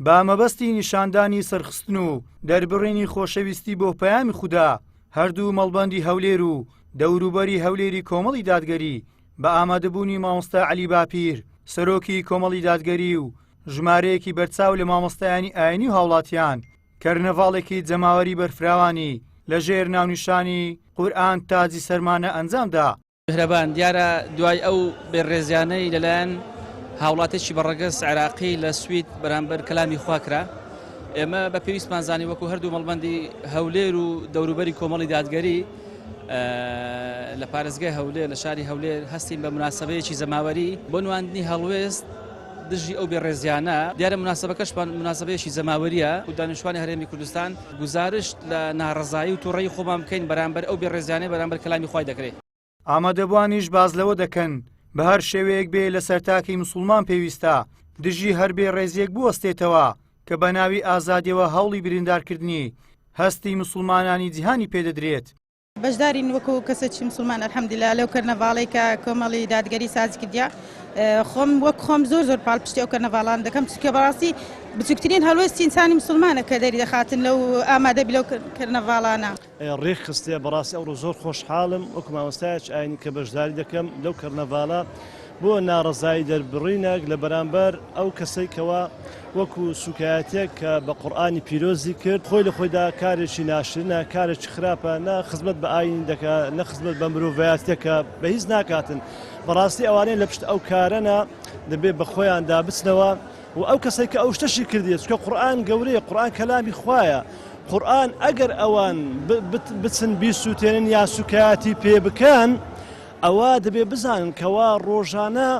بە مەبەستی نیشاندانی سەرخستن و دەربڕینی خۆشەویستی بۆ پەیامی خودا، هەردوو مەڵبەندی هەولێر و دەوروبەری هەولێری کۆمەڵی دادگەری بە ئامادەبوونی مامۆستا عەلی باپیر، سەرۆکی کۆمەڵی دادگەری و ژمارەیەکی بەرچاو لە مامۆستایانی ئاینی و هاوڵاتیان، کەرنەڤاڵێکی جەماوەری بەرفراوانی لەژێر ناونیشانی قورئان تاجی سەرمانە ئەنجامدا. میهرەبان، دیارە دوای ئەو بێڕێزیانەی لەلایەن هاوڵاتێکی بە ڕەگەز عێراقی لە سوید بەرامبەر کەلامی خوا کرا، ئێمە بە پێویستمان زانی وەکو هەردوو مەڵبەندی هەولێر و دەوروبەری کۆمەڵی دادگەری لە پارێزگای هەولێر لە شاری هەولێر هەستین بە مناسبەیەکی جەماوەری بۆ نواندنی هەڵوێست دژی ئەو بێڕێزیانە، دیارە موناسەبەکەشمان موناسەبەیەکی جەماوەرییە و دانیشتوانی هەرێمی کوردستان گوزارشت لە ناڕەزایی و توڕەیی خۆمان بکەین بەرامبەر ئەو بێڕێزیانەی بەرامبەر کەلامی خوای دەکرێ. ئامادەبوانیش باس لەوە دەکەن، بە هەر شێوەیەک بێ لەسەر تاکی موسوڵمان پێویستە دژی هەر بێڕێزییەک بوەستێتەوە کە بە ناوی ئازادییەوە هەوڵی بریندارکردنی هەستی موسوڵمانانی جیهانی پێدەدرێت. بەشدارین وەکو کەسێکی مسلمان الحمدللە لەو کەرنەڤاڵەی کە کۆمەڵی دادگەری ساز کردیا خۆم وەک خۆم زۆر زۆر پاڵپشتی ئەو کەرنەڤاڵان دەکەم چونکە بەڕاستی بچووکترین هەڵوێستی ئینسانی مسلمانە کە دەری دەخاتن لەو ئامادە بی لەو کەرنەڤاڵانە. ڕێک خستیە بەڕاستی ئەوڕۆ زۆر خۆشحاڵم وەکو مامۆستایەکی ئاینی کە بەشداری دەکەم لەو کەرنەڤاڵە بۆ ناڕەزایی دەربڕینێک لە بەرامبەر ئەو کەسەی کەوا وەکو سوکایەتیەک کە بە قورئانی پیرۆزی کرد خۆی لە خۆیدا کارێکی ناشرینە کارێکی خراپە نە خزمەت بە ئاین دەکا نە خزمەت بە مرۆڤایەتیەکە بە هیچ ناکاتن بەڕاستی ئەوانەی لە پشت ئەو کارەنە دەبێ بە خۆیاندا بچنەوە و ئەو کەسێک کە ئەو شتەشی کردیە چونکە قورئان گەورەیە قورئان کەلامی خوایە قورئان ئەگەر ئەوان بچن بیسووتێنن یا سوکایەتی پێ بکەن ئەوە دەبێ بزانن کەوا ڕۆژانە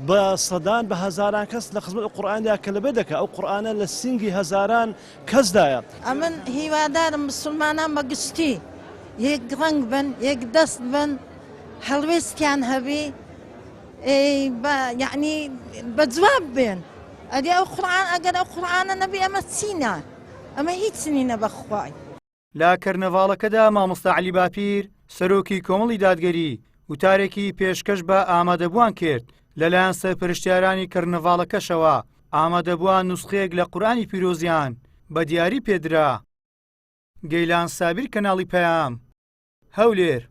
بە سەدان بە هەزاران کەس لە خزمەت ئەو قورئاندا کەلەبە دەکا ئەو قورئانە لە سینگی هەزاران کەسدایە. ئەمن هیوادارم مسوڵمانان بە گشتی یەک ڕەنگ بن یەک دەست بن هەڵوێستیان هەبی بە یەعنی بە جواب بێن ئەدی ئەو قورئان ئەگەر ئەو قورئانە نەبی ئەمە چینە ئەمە هیچ نینە بەخوای. لە کەرنەڤاڵەکەدا مامۆستا عەلی باپیر، سەرۆکی کۆمەڵی دادگەری، وتارێکی پێشکەش بە ئامادەبووان کرد، لەلایەن سەرپەرشتیارانی کەرنەڤاڵەکەشەوە ئامادەبووان نوسخەیەک لە قورئانی پیرۆزیان بە دیاری پێدرا. گەیلان سابیر کەناڵی پەیام، هەولێر.